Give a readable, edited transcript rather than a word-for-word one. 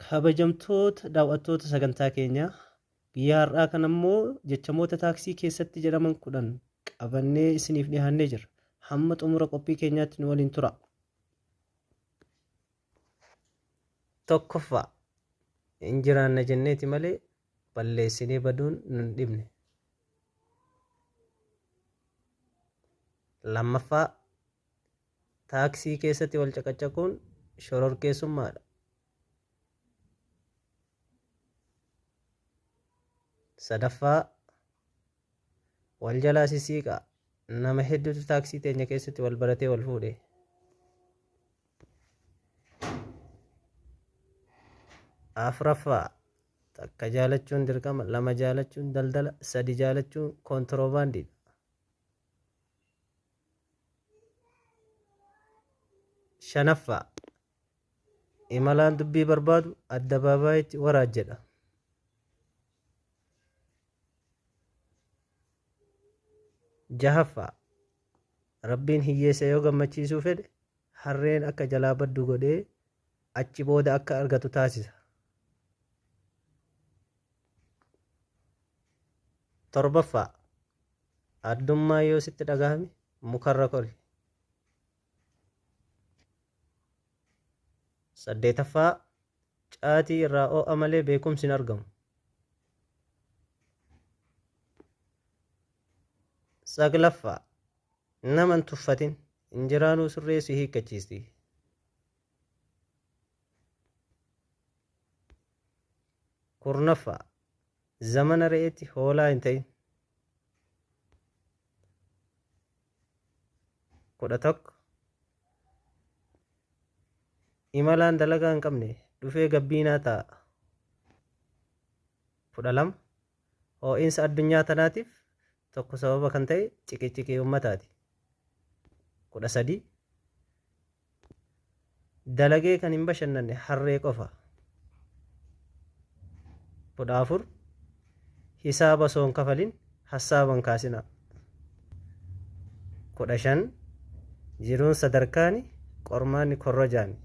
Kabajamtoota daaw'attoota sagantaa keenyaa, guyyaa har'aa kana immoo jechamoota taaksii keessatti jedhaman 10 qabannee isiniif dhihaannee jirra. Hamma xumura qophii keenyaatti nu waliin turaa. Tokkoffaa, Hin jiraanna jenneeti malee balleessinee baduun nun dhibne. Lammaffaa, Taaksii keessatti wal caqacaquun shororkeessummaadha. Sadaffaa, Wal jalaa sissiiqaa. Nama hedduutu taaksii teenya keessatti wal baratee wal fuudhe. Afraffaa, Takka jaalachuun dirqama, lama jaalachuun daldala, sadi jaalachuun koontiroobaandiidha. Shanaffaa, Imalaan dubbii barbaadu addabaabaayitti waraaj jedha. Jahaffaa, Rabbiin hiyyeessa yoo gammachiisuu fedhe harreen akka jalaa baddu godhee achi booda akka argatu taasisa. Torbaffaa, Addummaa yoo sitti dhagahame mukarra kori. Saddeetaffaa, Caatii irraa oo'a malee beekumsi hin argamu. Saglaffaa, Nama hin tuffatin, injiraanuu surree si hiikkachiisti. Kurnaffaa, Zamana re'eetti hoolaa hin ta'in. 11 Imalaan dalagaa hin qabne dhufee gabbiinaa taa'a. 12 Hoo'insa addunyaa tanaatiif tokko sababa kan ta'e ciqiciqii ummataati. 13 Dalagee kan hin bashannanne harree qofa. 14 Hisaaba osoo hin kafalin hassaaba hin kaasinaa. 15 Jiruun sadarkaani, qormaanni korrojaani.